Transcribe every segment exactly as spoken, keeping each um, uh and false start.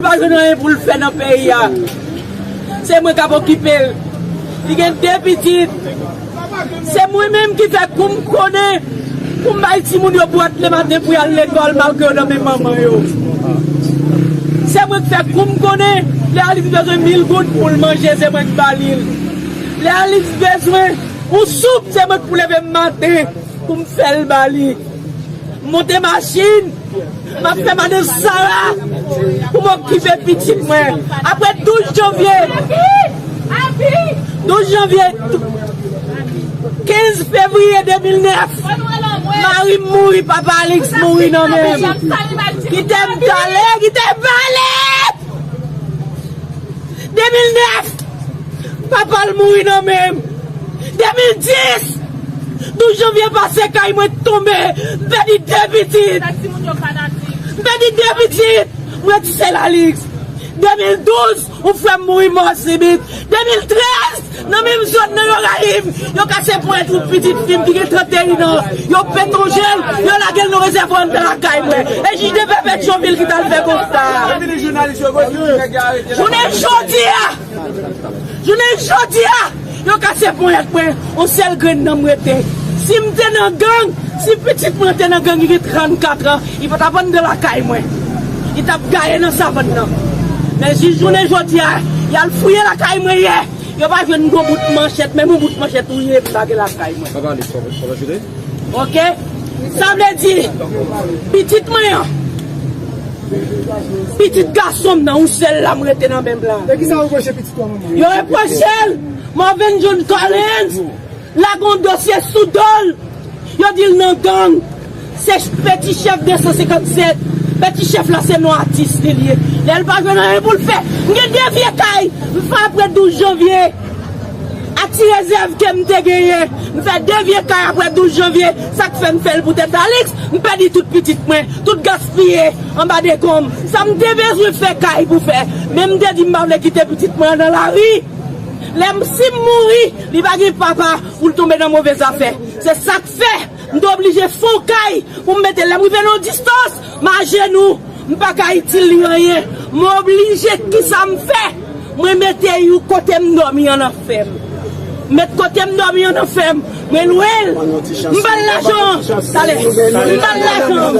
pa jwenn anyen pou l fè nan peyi a. Se mwen k ap okipe l. Li gen de pitit. Se mwen menm ki fè kou m konnen pou m bay timoun yo bwat lematen pou y al lekòl malgre yo nan men manman yo. Se mwen k fè kou m konnen lè Alix bezwen mil goud pou l manje, se mwen k ba li l. Lè Alix bezwen yon soup, se mwen k pou leve m maten pou m fè l ba li. M monte machin, m ap fè madan Sara pou m okipe pitit mwen. Apre douz janvye, douz janvye, kenz fevriye de mil nèf, mari m mouri, papa Alix mouri nan men m. Kite m pale, kite m pale! De mil nèf, papa l mouri nan men m. De mil dis, douz janvye pase, kay mwen tonbe, m pèdi de pitit. M pèdi de pitit, m ret sèl Alix. De mil douz, yon frè m mouri mò sibit. De mil trèz, nan menm zòn nan yo rayi m, yo kase ponyèt yon pitit fi m ki gen trannteyen an. Yo petonje l, yo lage l nan rezèvwa anndan lakay mwen. E jij de pè Petyonvil ki t al fè konsta a. Jounen jodi a, jounen jodi a, yo kase ponyèt mwen, yon sèl grenn nan m rete. Si m te nan gang, si pitit mwen te nan gang, li gen trannkat an, li pa t ap anndan lakay mwen. Li t ap gaye nan savann nan. Men jis jounen jodi a, y al fouye lakay mwen yè. Yo pa jwenn yon bout manchèt, menm yon bout manchèt ou ye, m pa gen lakay mwen. Papa Alex, pa, pa, pa jete. Oke? Sa vle di, pitit mwen an, pitit gason m nan, yon sèl la m rete nan men m la. E kisa yo repwoche pitit ou a, manman? Yo repwoche l, Marvin John Collins, lage yon dosye sou do l. Yo di l nan gang. Se Peti Chèf de san senkann sèt. Peti Chèf la se non atis li, li ye. Lè l pa jwenn anyen pou l fè. M gen de vye kay. M fè apre douz janvye. Ak ti rezèv ke m te genyen. M fè de vye kay apre douz janvye. Sa k fè m fè l poutèt Alix. M pèdi tout pitit mwen. Tout gaspiye anba dekonm. Sa m te bezwen fè kay pou fè. Men m te di m pa vle kite pitit mwen nan lari. Lè m, si m mouri, li pa gen papa pou l tonbe nan move zafè. Se sa k fè m te oblije fè yon kay pou m mete l. Lè m rive nan yon distans, m ajenou, m pa ka itil li anyen. M oblije, kisa m fè? Mwen mete yon kote m dòmi an nan fè m. M met kote m dòmi an nan fè m. Mwen lwe l. M ba l lajan. Talè. M ba l lajan.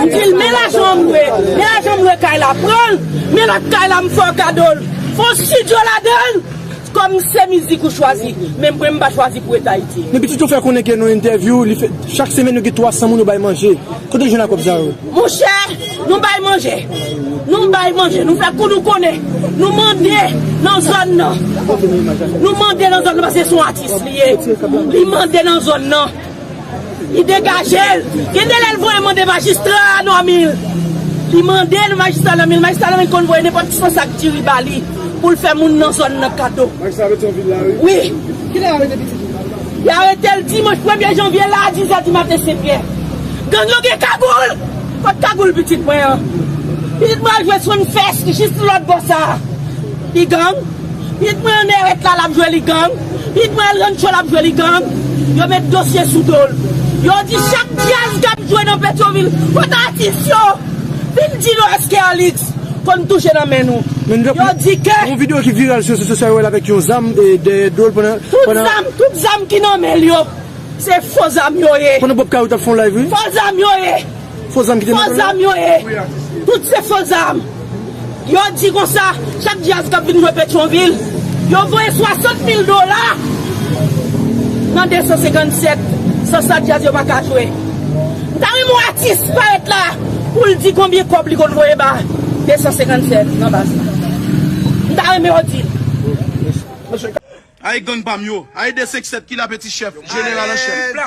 M di l, men lajan m lwe. Men lajan m lwe kay la, pran l. Men lòt kay la, m fè w kado l. Fè yon estidyo ladan l. Kòm se mizik ou chwazi, men mwen m pa chwazi pou ret Ayiti. Men pitit ou fè konnen ke nan entèvyou, li fè, chak semèn nou gen twa san moun nou bay manje. Kote w jwenn ak kòb sa yo? Monchè, nou bay manje. Nou bay manje. Nou fè kou nou konnen. Nou mande nan zòn nan. Nou mande nan zòn nan paske se yon atis li ye. Li mande nan zòn nan. Li degaje l. Gen de lè l voye mande majistra Normil. Li mande l majistra Normil. Majistra Normil konn voye nenpòt san sak diri ba li pou l fè moun nan zòn nan kado. Majistra Petyonvil la, wi. Wi. Kilè y arete pitit ou? Y arete l dimanch premye janvye la, a dis è di maten, Senpyè. Gang yo gen kagoul. Kot kagoul pitit mwen an? Pitit mwen al jwe Sunfest jis lòt bò sa a. Li gang. Pitit mwen an Nèrèt la, l ap jwe, li gang. Pitit mwen al Rancho, l ap jwe, li gang. Yo met dosye sou do l. Yo di chak djaz k ap jwe nan Petyonvil, kot atis yo? Vin di nou èske Alix konn touche nan men nou. Men nou Yo di ke yon videyo ki viral sou rezo sosyo yo, wè l avèk yon zam, e, dèyè do l pandan, tout pandan zam, tout zam ki nan men l yo, se fo zam yo ye. Pandan Bob Kayou t ap fè yon live, wi. Fo zam yo ye. Fo zam ki te nan men l. Fo zam yo ye. Tout se fo zam. Yo di konsa, chak djaz k ap vin jwe Petyonvil, yo voye swasant mil dola nan de san senkann sèt, san sa djaz yo pa ka jwe. M ta renmen yon atis parèt la pou l di konbyen kòb li konn voye ba de san senkann sèt nan baz la. M ta renmen yo di l. Ay gang pa m yo. Ay de senk sèt ki la Peti Chèf, jeneral an chèf.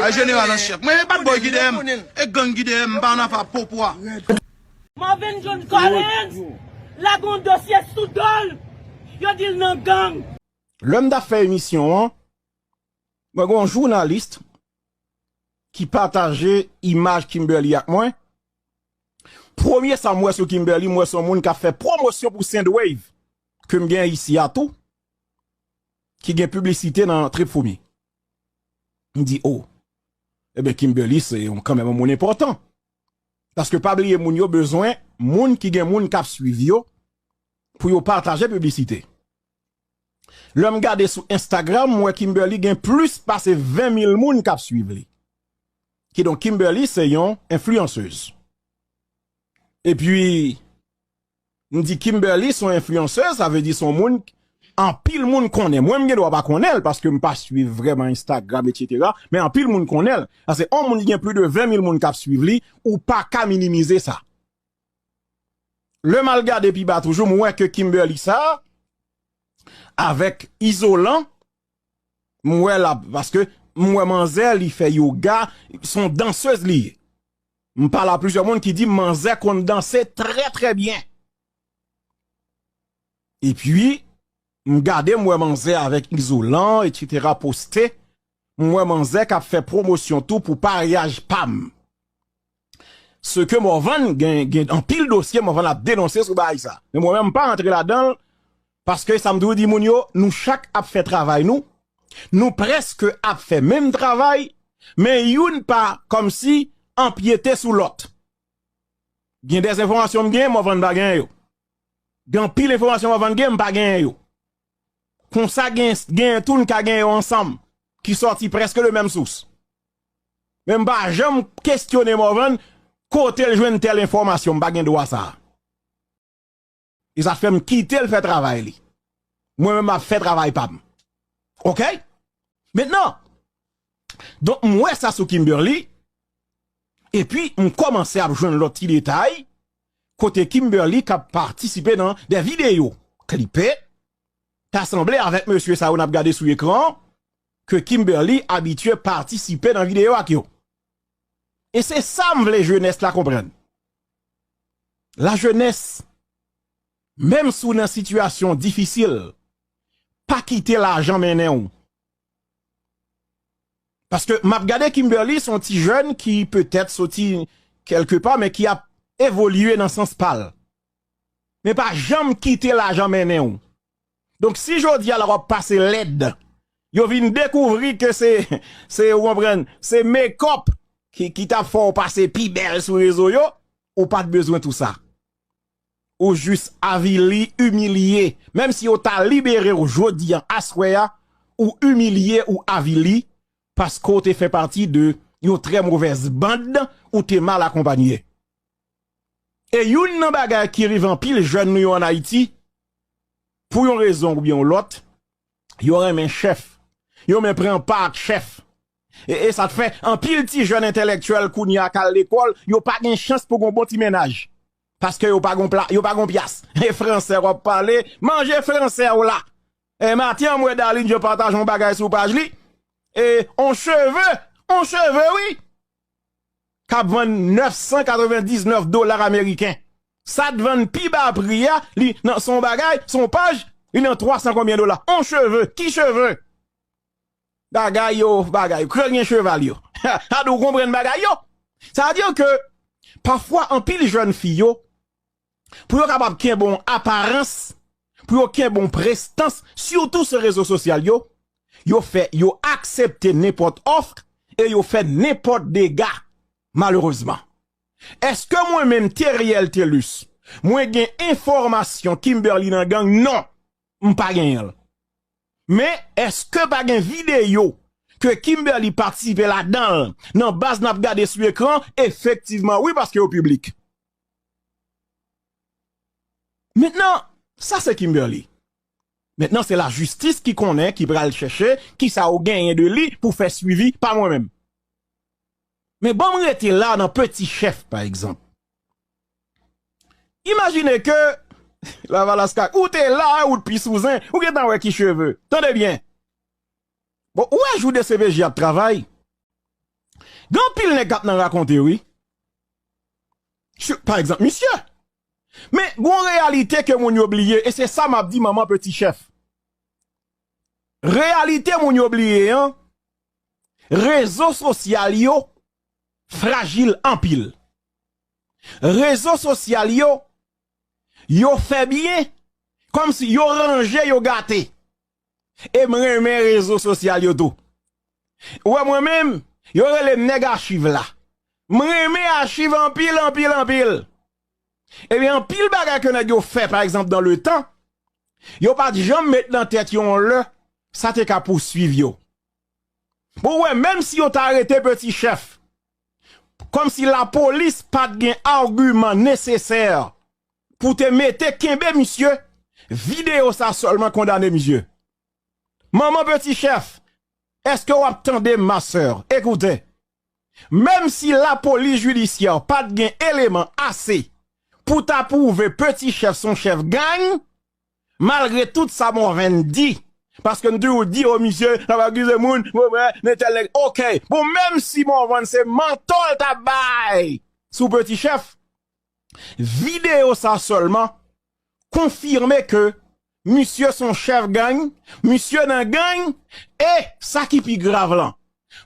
Ay jeneral an chèf. Mwen e bad boy ki dèyè m. E gang ki dèyè m, m pa nan afa popo a. Marvin John Collins lage yon dosye sou do l. Yo di l nan gang. Lè m t ap fè emisyon an, mwen gen yon jounalis ki pataje imaj Kimberly ak mwen. Premye sa m wè sou Kimberly, m wè se yon moun k ap fè pwomosyon pou Sendwave, ke m gen isi a tou, ki gen piblisite nan Trip Foumi. M di, o, ebyen, Kimberly se yon, kanmenm yon moun enpòtan. Paske pa bliye, moun yo bezwen moun ki gen moun k ap swiv yo pou yo pataje piblisite. Lè m gade sou Instagram, m wè Kimberly gen plis pase ven mil moun k ap swiv li. Kidonk, Kimberly se yon enfliyansèz. Epi, m di Kimberly se yon enfliyansèz, sa vle di se yon moun anpil moun konnen. Mwen, m gen dwa pa konnen l paske m pa swiv vrèman Instagram, etsetera. Men anpil moun konnen l. Paske yon moun ki gen plis de ven mil moun k ap swiv li, ou pa ka minimize sa. Lè m al gade pi ba toujou, m wè ke Kimberly sa, avèk Izolan, m wè l ap, paske m wè manzè li fè yoga, se yon dansèz li ye. M pale a plizyè moun ki di manzè konn danse trè, trè byen. Epi, m gade, m wè manzè avèk Izolan, etsetera, poste. M wè manzè k ap fè pwomosyon tou pou paryaj pa m. Se ke Morvan gen, gen anpil dosye, Morvan ap denonse sou bagay sa. Men mwen menm, m pa rantre ladan l, paske sa m toujou di moun yo, nou chak ap fè travay nou. Nou prèske ap fè menm travay, men youn pa kòmsi anpyete sou lòt. Gen de enfòmasyon m gen, Morvan pa gen yo. Gen anpil enfòmasyon Morvan gen, m pa gen yo. Konsa gen, gen tou n ka gen yo ansanm, ki sòti prèske de menm sous. Men m pa janm kesyone Morvan kote l jwenn tèl enfòmasyon, m pa gen dwa sa. E sa fè m kite l fè travay li. Mwen menm m ap fè travay pa m. Oke? Mentnan, donk m wè sa sou Kimberly, epi m kòmanse ap jwenn lòt ti detay, kote Kimberly k ap patisipe nan de videyo klipe, ta sanble avèk mesye sa yo n ap gade sou ekran, ke Kimberly abitye patisipe nan videyo ak yo. E se sa m vle jenès la konprann. Lajenès, menm si w nan sitiyasyon difisil, pa kite lajan mennen w. Paske m ap gade Kimberly, se yon ti jèn ki petèt soti kèlkepa, men ki ap evolye nan sans pa l. Men pa janm kite lajan mennen w. Donk, si jodi a la w ap pase lèd, yo vin dekouvri ke se, se, ou konprann, se mekòp ki, ki t ap fè w pase pi bèl sou rezo yo, ou pa t bezwen tou sa. Ou jis avili, imilye. Menm si yo ta libere w jodi a, aswè a, ou imilye, ou avili, paske w te fè pati de yon trè movèz band, ou te mal akonpanye. E youn nan bagay ki rive anpil jèn nou yo ann Ayiti, pou yon rezon oubyen yon lòt, yo renmen chèf. Yo renmen pran pa ak chèf. E, e sa k fè, anpil ti jèn entèlektyèl kounye a k al lekòl, yo pa gen chans pou gon bon ti mennaj. Paske yo pa gon pla, yo pa gon pyas. E fransè w ap pale, manje fransè w la. E maten an, m wè Darline Jean pataje yon bagay sou paj li. E on cheve, on cheve, wi. K ap vann nèf san katrevendiznèf dola ameriken. Sa t vann pi ba pri a, li nan, se yon bagay, se yon paj, li nan twa san konbyen dola. On cheve, ki cheve? Bagay yo, bagay yo, krèl gen cheval yo. Sa di w konprann bagay yo. Sa vle di ke, pafwa, anpil jèn fi yo, pou yo kapab kenbe yon aparans, pou yo kenbe yon prestans, sitou sou rezo sosyal yo, yo fè, yo aksepte nenpòt òf e yo fè nenpòt dega, malerezman. Èske mwen menm, Theriel Thelus, mwen gen enfòmasyon Kimberly nan gang? Non, m pa genyen l. Men, èske pa gen videyo ke Kimberly patisipe ladan l, nan baz n ap gade sou ekran? Efektivman, wi, paske yo piblik. Mentnan, sa se Kimberly. Mentnan, se lajistis ki konnen, ki pral chèche kisa yo genyen de li pou fè swivi pa mwen menm. Men ban m rete la nan Peti Chèf, pa egzanp. Imajine ke Lavalas Kaka, ou te la, ou t pi sou zen, ou gentan wè ki cheve. Tande byen. Bon, ou wè jou D C P J ap travay, gen anpil nèg k ap nan rakonte, wi. Su-, pa egzanp, misye. Men, gon reyalite ke moun yo bliye, e se sa m ap di manman Peti Chèf. Reyalite moun yo bliye an, rezo sosyal yo frajil anpil. Rezo sosyal yo, yo fè byen, kòmsi yo ranje, yo gate. E m renmen rezo sosyal yo tou. Ou wè mwen menm, yo rele m nèg achiv la. M renmen achiv anpil, anpil, anpil. Ebyen, anpil bagay ke nèg yo fè, pa egzanp, dans le temps, yo pa t janm met nan tèt yo yon lè sa te ka pouswiv yo. Bon, w wè, menm si yo t arete Peti Chèf, kòmsi lapolis pa t gen agiman nesesè pou te mete kenbe misye, videyo sa sèlman kondane misye. Manman Peti Chèf, èske w ap tande m, ma sè? Ekoute, menm si lapolis jidisyè pa t gen eleman ase pou ta pwouve Peti Chèf se yon chèf gang, malgre tout sa Morvan di, paske m toujou di, o, misye, l ap akize moun, wè, wè, nètèl nèg, oke. Bon, menm si Morvan se mantò l t ap bay sou Peti Chèf, videyo sa sèlman konfime ke misye se yon chèf gang, misye nan gang, e sa ki pi grav lan,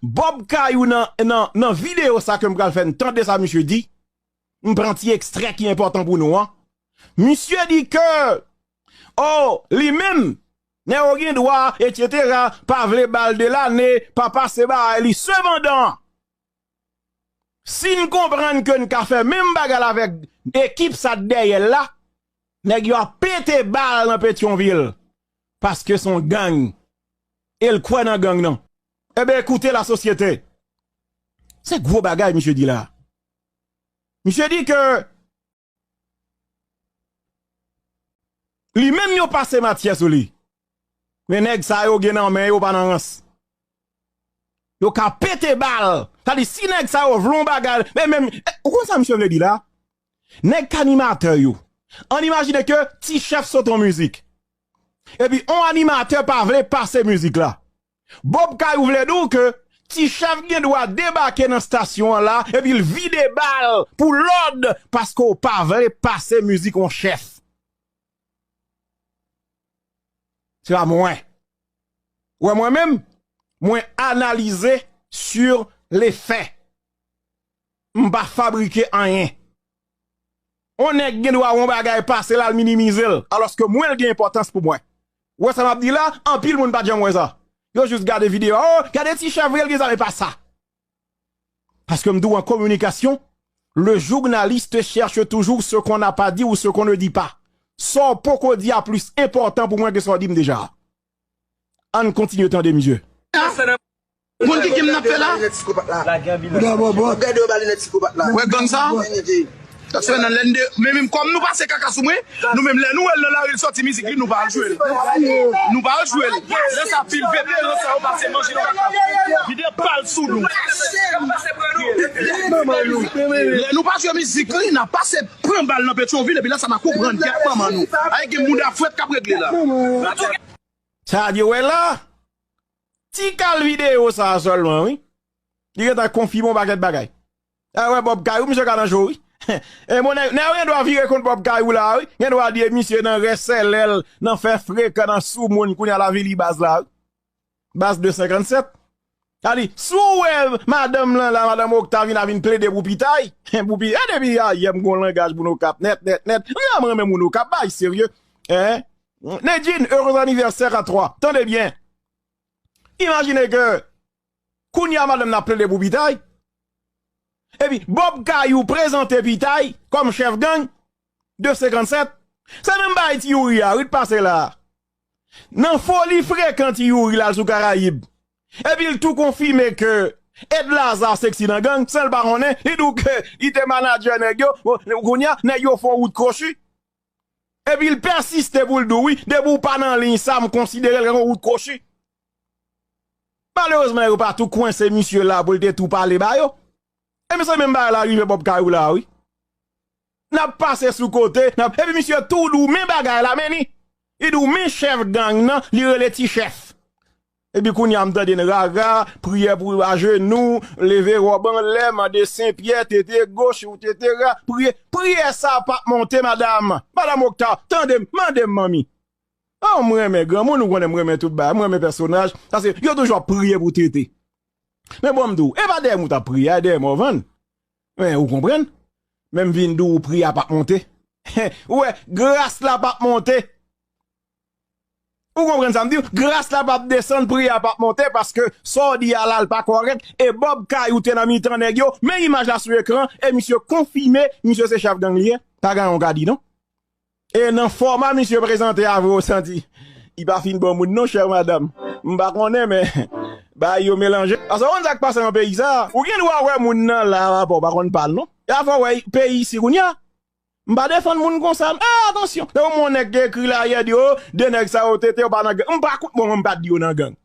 Bob Kayou nan, nan, nan videyo sa ke m pral fè n tande sa misye di, m pran ti ekstrè ki enpòtan pou nou an. Misye di ke, o, li menm, nèg yo gen dwa, etsetera, pa vle ba l de lane, pa pase ba li. Sepandan, si n konprann ke n ka fè menm bagay la avèk ekip sa k dèyè l la, nèg yo ap pete bal nan Petyonvil, paske se yon gang, e l kwè nan gang nan. Ebyen, ekoute lasosyete. Se gwo bagay misye di la. Misye di ke li menm yo pase matyè sou li. Men nèg sa yo gen nan men yo pa nan rans. Yo ka pete bal. Sa di si nèg sa yo vle yon bagay, men menm, eh, ou konn sa misye vle di la? Nèg k animatè yo. Ann imajine ke Ti Chèf sot yon mizik. Epi yon animatè pa vle pase mizik la. Bob Kayou vle di w ke Ti Chèf gen dwa debake nan estasyon an la, epi l vide bal pou lòd, paske w pa vle pase mizik yon chèf. Se pa mwen. Ou wè mwen menm, mwen analize sur les faits. M pa fabrike anyen. On nèg gen dwa wè yon bagay pase l al minimize l, alòske mwen l gen enpòtans pou mwen. Ou wè sa m ap di la, anpil moun pa t janm wè sa. Yo jis gade videyo a, o, gade Ti Chèf vre l gen zam, e pa sa. Paske m di w an kominikasyon, le journaliste cherche toujours ce qu'on n'a pas dit ou ce qu'on ne dit pas. Sa w poko di a plis enpòtan pou mwen ke sa w di m deja. Ann kontinye tande misye. Moun ki kim n ap fè la? Gade yo ba li nèg sikopat la. Wè gang sa? Sa fè nan lè n de, men menm kòm nou pase kaka sou mwen, nou menm lè nou wè l nan lari l sòti mizik li, nou pa al jwe l. Nou pa al jwe l. Lè sa pil veteran sa yo pase manje nan kaka. Vide bal sou nou. Lè nou pa jwe mizik li, n ap pase pran bal nan Petyonvil, epi lè sa n a konprann kèt manman nou. Ay gen mouda frèt k ap regle la. Sa di wè la. Ti kal videyo sa a sèlman, wi. Li gentan konfime yon pakèt bagay. A wè Bob Kayou, misye ka nan cho, wi. E bon, nèg, nèg yo gen dwa vire kont Bob Kayou la, wi. Gen dwa di misye nan rèsèlè l, nan fè frekan, nan sou moun, kounye a l avili baz la, wi. Baz de senkannsèt. Sa di, si w wè madanm lan la, madanm Okta vin a vin plede pou pitay, pou pi, e depi ayè m gon langaj pou nou kap nèt, nèt, nèt. M renmen moun nou kap bay serye. Hein? Nedjine, heureux anniversaire à toi. Tande byen. Imajine ke kounye a madanm nan ap plede pou pitay. Epi Bob Kayou prezante pitay kòm chèf gang de senkannsèt. Se menm bagay Ti Youri a, wi, t pase la. Nan foli frekan Ti Youri l al sou Karayib. Epi l tou konfime ke Ed Lazarre seksi nan gang, san l pa konnen, li di w ke li te manadjè nèg yo, bon, kounye a, nèg yo fè yon wout kwochi. Epi l pèsiste pou l di w, wi, depi w pa nan liy sa, m konsidere l kòm yon wout kwochi. Malerezman, yo pa tou kwense misye la pou l te tou pale ba yo. E men se menm bagay la rive Bob Kayou la, wi. N ap pase sou kote, n ap, epi misye tou di w men bagay la, men li. Li di w men chèf gang nan, li rele Ti Chèf. Epi kounye a m tande n rara, priyè pou ajenou, leve wòb anlè, mande Senpyè, tete goch ou tete ra, priyè, priyè sa p ap monte, madanm. Madanm Okta, tande m, mande m, manmi. O, m renmen granmoun, ou konnen m renmen tout bagay, m renmen pèsonaj, paske yo toujou ap priye pou tete. Men bon, m di w, e pa dèyè m ou t ap priye, a dèyè Morvan. Men ou konprann? Men m vin di w, priyè a p ap monte. Ou wè, gras la p ap monte. Ou konprann sa m di w? Gras la p ap desann, priyè a p ap monte, paske sa w di a la, l pa kòrèk, e Bob Kay ou te nan mitan nèg yo, men imaj la sou ekran, e misye konfime, misye se chèf gang li ye. Pa gen anyen w ka di non. E nan fòma misye prezante a vre, w santi li pa fin bon moun non, chè madanm. M pa konnen, men bagay yo melanje. Paske w konn sa k pase nan peyi sa, ou gen dwa wè moun nan la, rapò, w pa konn pa l non. E afè w wè peyi isi kounye a. M pa defann moun konsa. Ah, atansyon. Lè w wè yon nèg ki ekri la yè di, oh, de nèg sa yo tete, yo pa nan gang. M pa kout, bon, mwen m pa t di yo nan gang.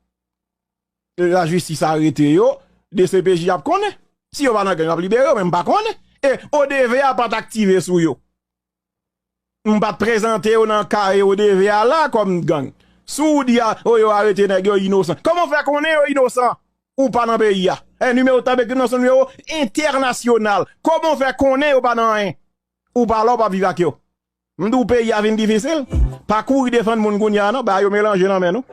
Lajistis arete yo, D C P J ap konnen. Si yo pa nan gang, yo ap libere yo, men m pa konnen. E O D V A pa t aktive sou yo. M pa t prezante yo nan ka O D V A la kòm gang. Si w di a, oh, yo arete nèg yo inosan. Kòman w fè konnen yo inosan? Ou pa nan peyi a. E nimewo tanbekri nan se yon nimewo entènasyonal. Kòman w fè konnen yo pa nan anyen? Ou pa la, w pa viv ak yo. M di w peyi a vin difisil. Pa kouri defann moun kounye a non, bagay yo melanje nan men nou.